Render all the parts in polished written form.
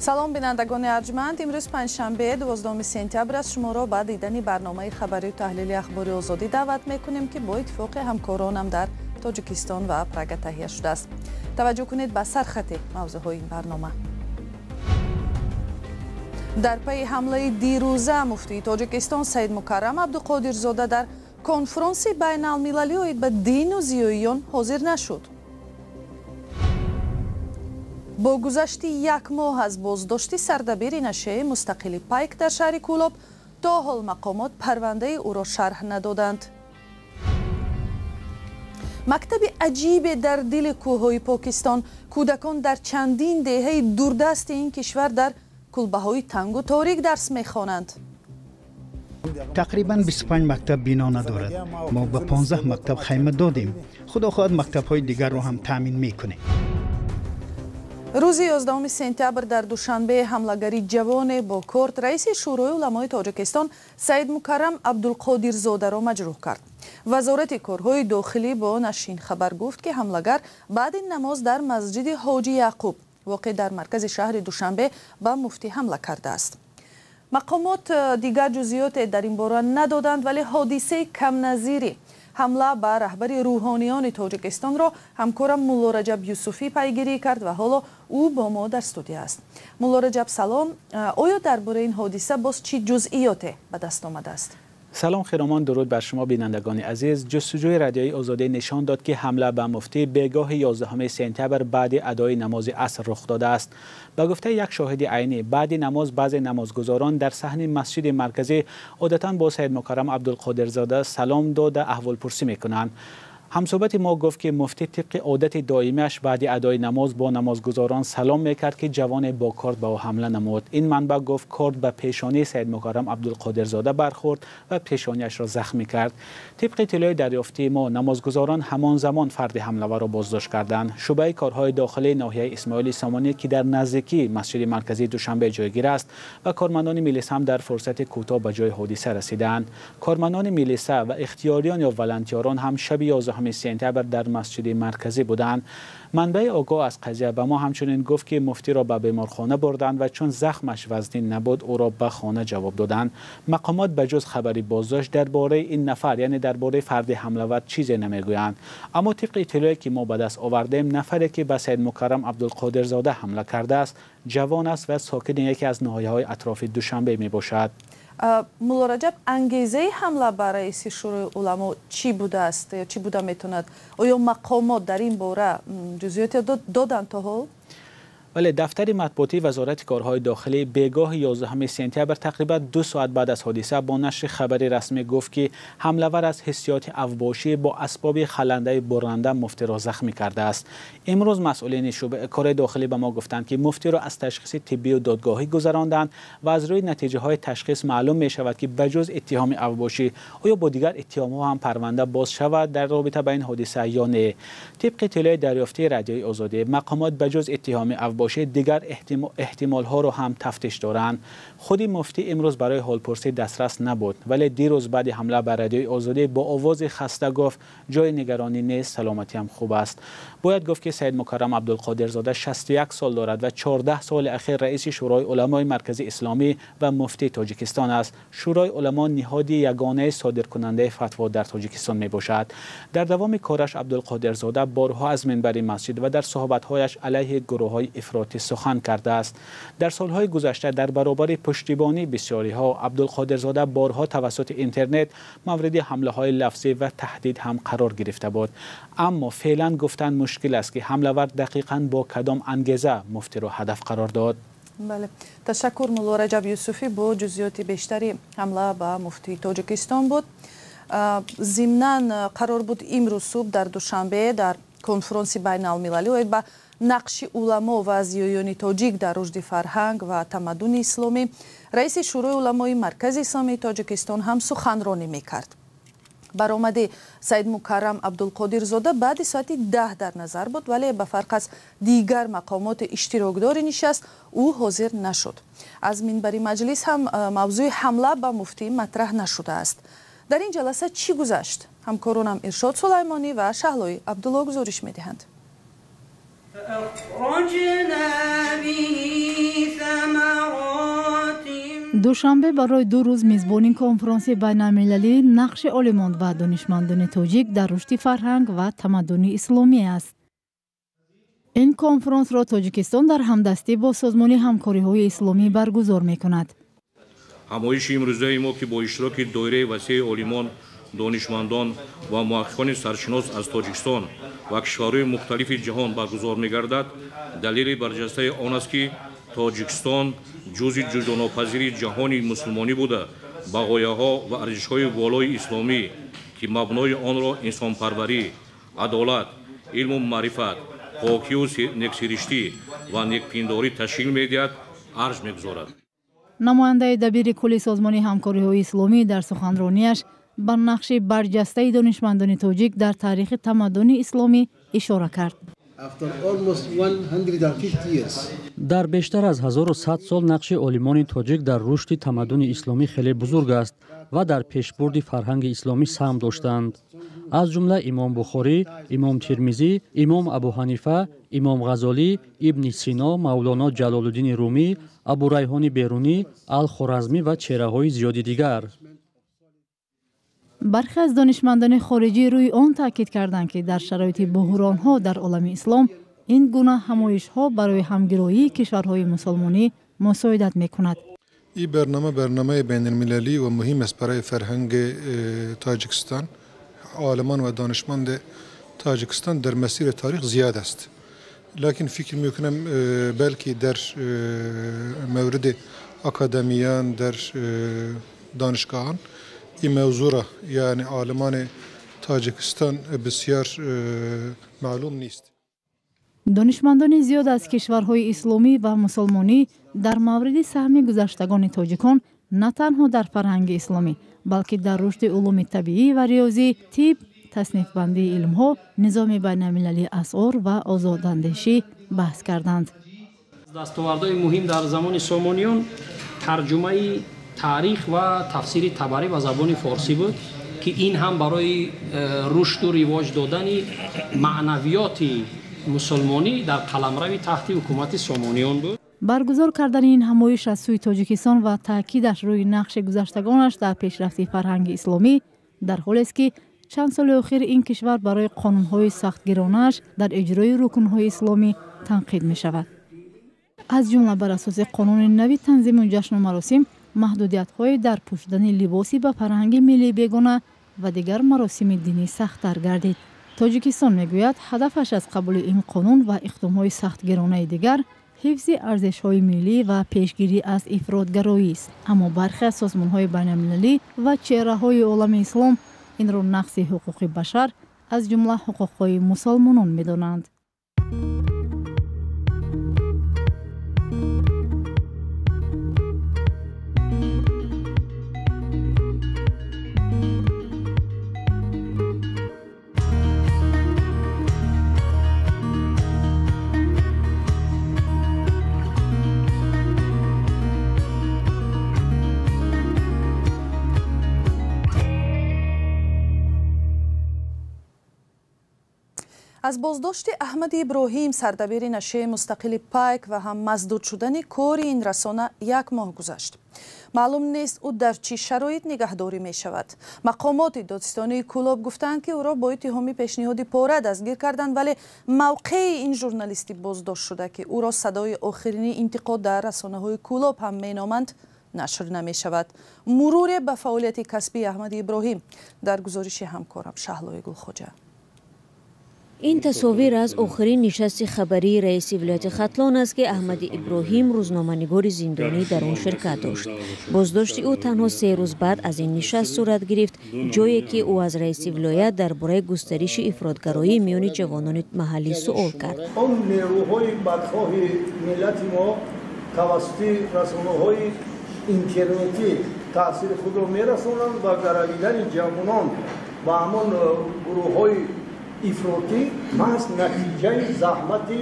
Салом, бинандагони арҷманд. Имрӯз панҷшанбе, 12 сентябр аст. Шуморо ба дидани барномаи хабарию таҳлили Ахбори Озодӣ даъват мекунем, ки бо иттифоқи ҳамкоронам дар Тоҷикистон ва Прага таҳия шудааст. Таваҷҷӯҳ кунед ба сархати мавзӯъҳои ин барнома. Дар пайи ҳамлаи дирӯза муфтии Тоҷикистон Саид Мукаррам Абдуқодирзода дар конфронси байналмилалӣ оид ба дину зиёиён ҳозир нашуд. Бо гузашти як моҳ аз боздошти сардабири нашрияи мустақили Пайк дар шаҳри Кӯлоб, то ҳол мақомот парвандаи ӯро шарҳ надоданд. Мактаби аҷибе дар дили кӯҳҳои Покистон. Кӯдакон дар чандин деҳаи дурдасти ин кишвар дар кулбаҳои тангу торик дарс мехонанд. Тақрибан 25 мактаб бино надорад. Мо ба 15 мактаб хайма додем. Худо хоҳад, мактабҳои дигарро ҳам таъмин мекунем. Рӯзи 11 сентябр дар Душанбе ҳамлагари ҷавоне бо корт раиси Шӯрои уламои Тоҷикистон Саид Мукаррам Абдулқодирзодаро маҷрӯҳ кард. Вазорати корҳои дохилӣ бо нашри ин хабар гуфт, ки ҳамлагар баъди намоз дар масҷиди Ҳоҷи Яъқуб, воқеъ дар маркази шаҳри Душанбе, ба муфтӣ ҳамла кардааст. Мақомот дигар ҷузъиёте дар ин бора надоданд, вале ҳодисаи камназири ҳамла ба раҳбари рӯҳониёни Тоҷикистонро ҳамкорам Мулло Раҷаб Юсуфӣ пайгирӣ кард ва ҳоло ӯ бо мо дар студия аст. Мулло Раҷаб, салом. Оё дар бораи ин ҳодиса боз чӣ ҷузъиёте ба даст омадааст? Салом, Хиромон, дуруд бар шумо, бинандагони азиз. Ҷустуҷӯи Радиои Озодӣ нишон дод, ки ҳамла ба муфтӣ бегоҳи 11 сентябр баъди адои намози аср рух додааст. Ба гуфтаи як шоҳиди айнӣ, баъди намоз баъзе намозгузорон дар саҳни масҷиди марказӣ одатан бо Саид Мукаррам Абдулқодирзода салом дода, аҳволпурсӣ мекунанд. Ҳамсӯҳбати мо гуфт, ки муфтӣ тибқи одати доимиаш баъди адои намоз бо намозгузорон салом мекард, ки ҷавоне бо корт ба ӯ ҳамла намуд. Ин манбаъ гуфт, корт ба пешонии Саид Мукаррам Абдулқодирзода бархӯрд ва пешониашро захмӣ кард. Тибқи иттилои дарёфтии мо, намозгузорон ҳамон замон фарди ҳамлаварро боздошт карданд. Шӯъбаи корҳои дохилии ноҳияи Исмоили Сомонӣ, ки дар наздикии масҷиди марказии Душанбе ҷойгир аст, ва кормандони милиса ҳам дар фурсати кӯтоҳ ба ҷои ҳодиса расиданд. Кормандони милиса ва ихтиёриён ё волонтёрон ҳам шаби 11 сентябр дар масҷиди марказӣ буданд. Манбаи огоҳ аз қазия ба мо ҳамчунин гуфт, ки муфтиро ба беморхона бурданд ва чун захмаш вазнин набуд, ӯро ба хона ҷавоб доданд. Мақомот ба ҷуз хабари боздошт дар бораи ин нафар, яъне дар бораи фарди ҳамлавар, чизе намегӯянд. Аммо тибқи иттилое ки мо ба даст овардем, нафаре ки ба Саид Мукаррам Абдулқодирзода ҳамла кардааст, ҷавон аст ва сокини яке аз ноҳияҳои атрофи Душанбе мебошад. Мулло Раҷаб, ангезаи ҳамла ба раиси Шӯрои уламо чӣ будааст ё чӣ буда метавонад? Оё мақомот дар ин бора ҷузъиёте доданд то ҳол? Вале дафтари матбуотии Вазорати корҳои дохилӣ бегоҳи 11 сентябр, тақрибан 2 соат баъд аз ҳодиса, бо нашри хабари расмӣ гуфт, ки ҳамлавар аз ҳиссиёти авбошӣ бо асбоби халандаи бурранда муфтиро захмӣ кардааст. Имрӯз масъулини шӯъбаи кори дохилӣ ба мо гуфтанд, ки муфтиро аз ташхиси тиббию додгоҳӣ гузаронданд ва аз рӯи натиҷаҳои ташхис маълум мешавад, ки ба ҷуз иттиҳоми авбошӣ, оё бо дигар иттиҳомҳо ҳам парванда боз шавад дар робита ба ин ҳодиса ё не. Тибқи иттилои дарёфтии Радиои Озодӣ, мақомот ба ҷуз иттиҳоми авбошӣ дигар эҳтимолҳоро ҳам тафтиш доранд. Худи муфтӣ имрӯз барои ҳолпурсӣ дастрас набуд, вале дирӯз баъди ҳамла ба Радиои Озодӣ бо овози хаста гуфт, ҷои нигаронӣ нест, саломатиам хуб аст. Бояд гуфт, ки Саид Мукаррам Абдулқодирзода 61 сол дорад ва 14 соли ахир раиси Шӯрои уламои Маркази Исломӣ ва муфтии Тоҷикистон аст. Шӯрои уламо ниҳоди ягонаи содиркунандаи фатво дар Тоҷикистон мебошад. Дар давоми кораш Абдулқодирзода борҳо аз минбари масҷид ва дар суҳбатҳояш алайҳи гурӯҳҳои ифротӣ сухан кардааст. Дар солҳои гузашта дар баробари пуштибонии бисёриҳо, Абдулқодирзода борҳо тавассути интернет мавриди ҳамлаҳои лафзӣ ва таҳдид ҳам қарор гирифта буд. Аммо феълан гуфтан мушкил аст, ки ҳамлавар дақиқан бо кадом ангеза муфтиро ҳадаф қарор дод. Бале, ташаккур. Мулло Раҷаб Юсуфӣ бо ҷузъиёти бештари ҳамла ба муфтии Тоҷикистон буд. Зимнан, қарор буд имрӯз субҳ дар Душанбе дар конфронси байналмилалӣ оид ба нақши уламо ва зиёиёни тоҷик дар рушди фарҳанг ва тамаддуни исломӣ раиси Шӯрои уламои Маркази Исломии Тоҷикистон ҳам суханронӣ мекард. Баромади Саид Мукаррам Абдулқодирзода баъди соати 10 дар назар буд, вале ба фарқ аз дигар мақомоти иштирокдори нишаст, ӯ ҳозир нашуд. Аз минбари маҷлис ҳам мавзӯи ҳамла ба муфтӣ матраҳ нашудааст. Дар ин ҷаласа чӣ гузашт, ҳамкоронам Иршод Сулаймонӣ ва Шаҳлои Абдулло гузориш медиҳанд. فأخرجنا به. Душанбе барои 2 рӯз мизбони конфронси байналмилалии нақши олимон ва донишмандони тоҷик дар рушди фарҳанг ва тамаддуни исломӣ аст. Ин конфронсро Тоҷикистон дар ҳамдастӣ бо Созмони ҳамкориҳои исломӣ баргузор мекунад. Ҳамоиши имрӯзаи мо, ки бо иштироки доираи васеи олимон, донишмандон ва муҳаққиқони саршинос аз Тоҷикистон ва кишварҳои мухталифи ҷаҳон баргузор мегардад, далели барҷастаи он аст, ки Тоҷикистон ҷузъи ҷудонопазири ҷаҳони мусулмонӣ буда, ба ғояҳо ва арзишҳои волои исломӣ, ки мабнои онро инсонпарварӣ, адолат, илму маърифат, покию нексириштӣ ва некпиндорӣ ташкил медиҳад, арҷ мегузорад. Намояндаи дабири кулли Созмони ҳамкориҳои исломӣ дар суханронияш ба нақши барҷастаи донишмандони тоҷик дар таърихи тамаддуни исломӣ ишора кард. Дар бештар аз 1100 сол нақши олимони тоҷик дар рушди тамаддуни исломӣ хеле бузург аст ва дар пешбурди фарҳанги исломӣ саҳм доштанд. Аз ҷумла Имом Бухорӣ, Имом Термизӣ, Имом Абуҳанифа, Имом Ғазолӣ, Ибни Сино, Мавлоно Ҷалолуддини Румӣ, Абурайҳони Берунӣ, Алхоразмӣ ва чеҳраҳои зиёди дигар. Бархе аз донишмандони хориҷӣ рӯи он таъкид карданд, ки дар шароити буҳронҳо дар олами ислом ин гуна ҳамоишҳо барои ҳамгироии кишварҳои мусулмонӣ мусоидат мекунад. این برنامه برنامه بین المللی و مهم است برای فرهنگ تاجیکستان. عالمان و دانشمند تاجیکستان در مسیر تاریخ زیاد است. لكن فکر میکنم بلکه در مورد اکادمیان در دانشگاهان این موضوع را یعنی عالمان تاجیکستان بسیار معلوم نیست. Донишмандони зиёд аз кишварҳои исломӣ ва мусулмонӣ дар мавриди саҳми гузаштагони тоҷикон на танҳо дар фарҳанги исломӣ, балки дар рушди улуми табиӣ ва риёзӣ, тиб, таснифбандии илмҳо, низоми байналмилалии асъор ва озодандешӣ баҳс карданд. Дастовардҳои муҳим дар замони Сомониён тарҷумаи таърих ва тафсири Табарӣ ба забони форсӣ буд, ки ин ҳам барои рушду ривоҷ додани маънавиёти мусулмонӣ дар қаламрави таҳти ҳукумати Сомониён буд. Баргузор кардани ин ҳамоиш аз сӯи Тоҷикистон ва таъкидаш рӯи нақши гузаштагонаш дар пешрафти фарҳанги исломӣ дар ҳолест, ки чанд соли охир ин кишвар барои қонунҳои сахтгиронааш дар иҷрои рукнҳои исломӣ танқид мешавад. Аз ҷумла бар асоси қонуни нави танзиму ҷашну маросим, маҳдудиятҳои дар пӯшидани либоси ба фарҳанги миллии бегона ва дигар маросими динӣ сахттар гардид. Тоҷикистон мегӯяд, ҳадафаш аз қабули ин қонун ва иқдомҳои сахтгиронаи дигар ҳифзи арзишҳои миллӣ ва пешгирӣ аз ифротгароист. Аммо бархе аз созмонҳои байналмилалӣ ва чеҳраҳои олами ислом инро нақси ҳуқуқи башар, аз ҷумла ҳуқуқҳои мусалмонон медонанд. Аз боздошти Аҳмади Иброҳим, сардабири нашрияи мустақили Пайк, ва ҳам масдуд шудани кори ин расона 1 моҳ гузашт. Маълум нест, ӯ дар чӣ шароит нигаҳдорӣ мешавад. Мақомоти додситонии Кӯлоб гуфтанд, ки ӯро бо иттиҳоми пешниҳоди пора дастгир карданд, вале мавқеи ин журналисти боздошт шуда, ки ӯро садои охирини интиқод дар расонаҳои Кӯлоб ҳам меноманд, нашр намешавад. Муруре ба фаъолияти касбии Аҳмади Иброҳим дар гузориши ҳамкорам Шаҳлои Гулхоҷа. Ин тасовир аз охирин нишасти хабарии раиси вилояти Хатлон аст, ки Аҳмади Иброҳим, рӯзноманигори зиндонӣ, дар он ширкат дошт. Боздошти ӯ танҳо 3 рӯз баъд аз ин нишаст сурат гирифт, ҷое ки ӯ аз раиси вилоят дар бораи густариши ифротгароӣ миёни ҷавонони маҳаллӣ суол кард. Он нерӯҳои бадхоҳи миллати мо тавассути расонаҳои интернетӣ таъсири худро мерасонанд ва гаравидани ҷавонон ба ҳамон гурӯҳҳои ифротӣ маҳз натиҷаи заҳмати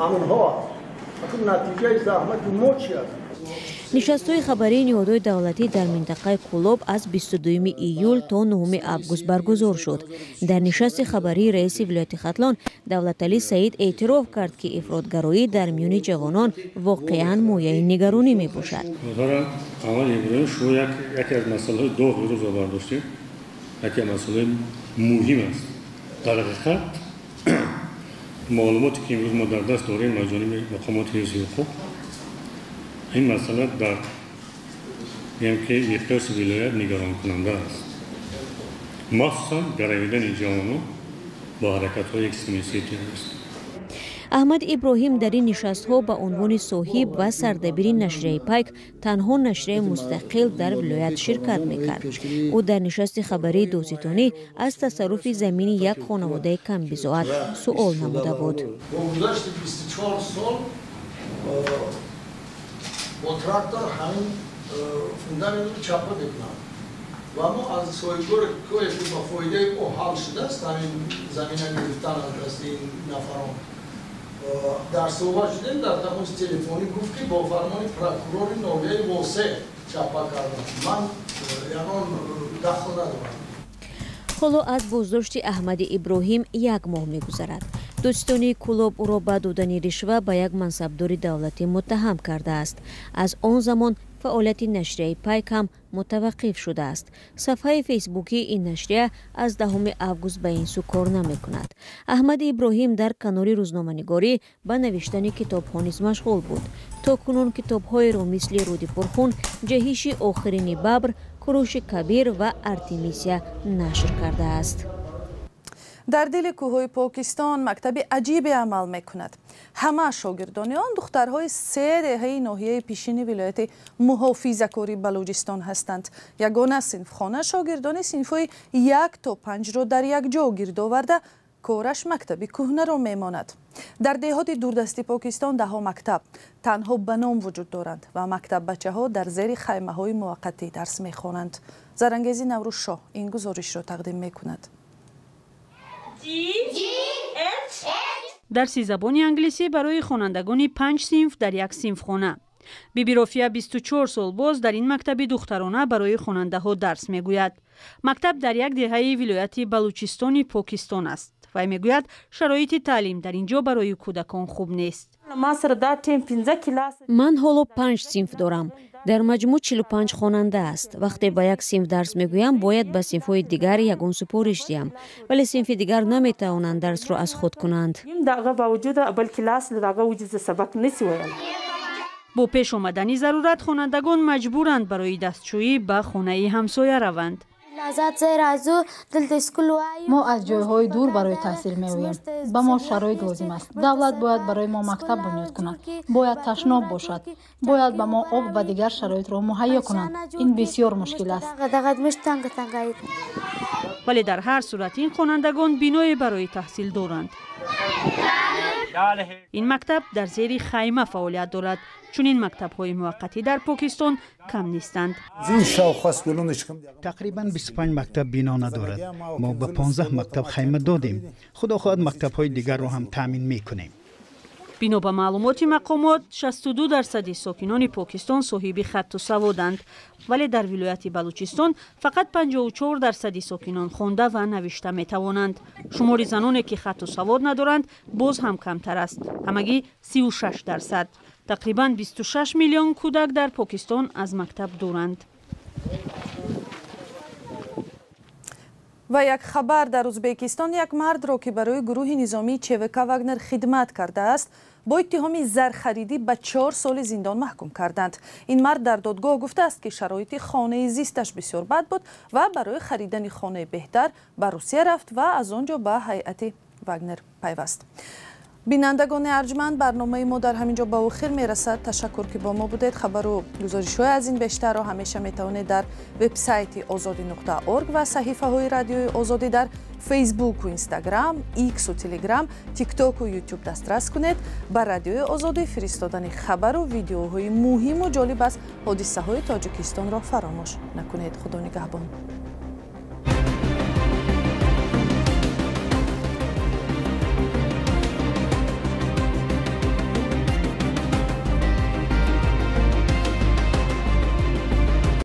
онҳо аст. Натиҷаи заҳмати мо чи аст? Нишастҳои хабарии ниҳодҳои давлатӣ дар минтақаи Кӯлоб аз 22 июл то 9 август баргузор шуд. Дар нишасти хабарии раиси вилояти Хатлон Давлаталӣ Саид эътироф кард, ки ифротгароӣ дар миёни ҷавонон воқеан мояи нигаронӣ мебошад. Аҳмад Иброҳим, шумо яке аз масъалаҳои доғи рӯзро бардоштед, яке аз масъалаҳои муҳим аст. Дар ҳақиқат маълумоте ки имрӯз мо дар даст дорем аз ҷониби мақомоти ҳифзи ҳуқуқ, ин масъала дар ки миқёси вилоят нигаронкунанда аст, махсусан гаравидани ҷавонон бо ҳаракатҳои экстремистии террористӣ. Аҳмад Иброҳим дар ин нишастҳо ба унвони соҳиб ва сардабири нашрияи Пайк, танҳо нашрияи мустақил дар вилоят, ширкат мекард. Ӯ дар нишасти хабарии додситонӣ аз тасарруфи замини як хонаводаи камбизоат суол намуда буд. Бо гузашти 24 сол бо трактор ҳамин фундаментро чапа мекунанд ва мо аз соҳибкоре ки ба фоидаи ӯ ҳал шудааст ҳамин замина гирифтан аз дасти ин нафарон дар суҳбат шудем. Дар тамоси телефонӣ гуфт, ки бо фармони прокурори ноҳияи Восе чапа кардам, ман ягон дахл надорам. Ҳоло аз боздошти Аҳмади Иброҳим як моҳ мегузарад. Додситонии Кӯлоб ӯро ба додани ришва ба як мансабдори давлатӣ муттаҳам кардааст. Аз он замон фаъолияти нашрияи Пайк ҳам мутаваққиф шудааст. Сафҳаи фейсбукии ин нашрия аз 10 август ба ин сӯ кор намекунад. Аҳмади Иброҳим дар канори рӯзноманигорӣ ба навиштани китобҳо низ машғул буд. То кунун китобҳоеро мисли Рӯди пурхун, Ҷаҳиши охирини бабр, Куруши Кабир ва Артемисия нашр кардааст. Дар дили кӯҳҳои Покистон мактаби аҷибе амал мекунад. Ҳама шогирдони он духтарҳои се деҳаи ноҳияи Пишини вилояти муҳофизакории Балуҷистон ҳастанд. Ягона синфхона шогирдони синфҳои як то панҷро дар як ҷо гирд оварда, кораш мактаби кӯҳнаро мемонад. Дар деҳоти дурдасти Покистон даҳҳо мактаб танҳо ба ном вуҷуд доранд ва мактаббачаҳо дар зери хаймаҳои муваққатӣ дарс мехонанд. Зарангези Наврӯзшоҳ ин гузоришро тақдим мекунад. Дарси забони англисӣ барои хонандагони панҷ синф дар як синфхона. Биби Рофия 24 сол боз дар ин мактаби духтарона барои хонандаҳо дарс мегӯяд. Мактаб дар як деҳаи вилояти Балучистони Покистон аст. Вай мегӯяд, шароити таълим дар ин ҷо барои кӯдакон хуб нест. Ман ҳоло панҷ синф дорам. Дар маҷмӯъ 45 хонанда аст. Вақте ба як синф дарс мегӯям, бояд ба синфҳои дигар ягон супориш диҳам, вале синфи дигар наметавонанд дарсро аз худ кунанд. Бо пеш омадани зарурат хонандагон маҷбуранд барои дастшӯӣ ба хонаи ҳамсоя раванд. Мо аз ҷойҳои дур барои таҳсил меоем. Ба мо шароит лозим аст. Давлат бояд барои мо мактаб бунёд кунад, бояд ташноб бошад, бояд ба мо об ва дигар шароитро муҳайё кунанд. Ин бисёр мушкил аст. Вале дар ҳар сурат ин хонандагон биное барои таҳсил доранд. Ин мактаб дар зери хайма фаъолият дорад. Чунин мактабҳои муваққатӣ дар Покистон кам нестанд. Тақрибан 25 мактаб бино надорад. Мо ба 15 мактаб хайма додем. Худо хоҳад, мактабҳои дигарро ҳам таъмин мекунем. Бино ба маълумоти мақомот, 62 дарсади сокинони Покистон соҳиби хатту саводанд, вале дар вилояти Балучистон фақат 54 дарсади сокинон хонда ва навишта метавонанд. Шумори заноне ки хатту савод надоранд, боз ҳам камтар аст, ҳамагӣ 36%. Тақрибан 26 миллион кӯдак дар Покистон аз мактаб дуранд. Ва як хабар: дар Узбекистон як мардро, ки барои гурӯҳи низомии ЧВК Вагнер хидмат кардааст, бо иттиҳоми зархаридӣ ба 4 соли зиндон маҳкум карданд. Ин мард дар додгоҳ гуфтааст, ки шароити хонаи зисташ бисёр бад буд ва барои харидани хонаи беҳтар ба Русия рафт ва аз он ҷо ба ҳайати Вагнер пайваст. Бинандагони арҷманд, барномаи мо дар ҳамин ҷо ба охир мерасад. Ташаккур, ки бо мо будед. Хабару гузоришҳои аз ин бештарро ҳамеша метавонед дар вебсайти озодӣ.орг ва саҳифаҳои Радиои Озодӣ дар Фейсбуку Инстаграм, Иксу Телеграм, Тиктоку Ютуб дастрас кунед. Ба Радиои Озодӣ фиристодани хабару видеоҳои муҳиму ҷолиб аз ҳодисаҳои Тоҷикистонро фаромӯш накунед. Худо нигаҳбон.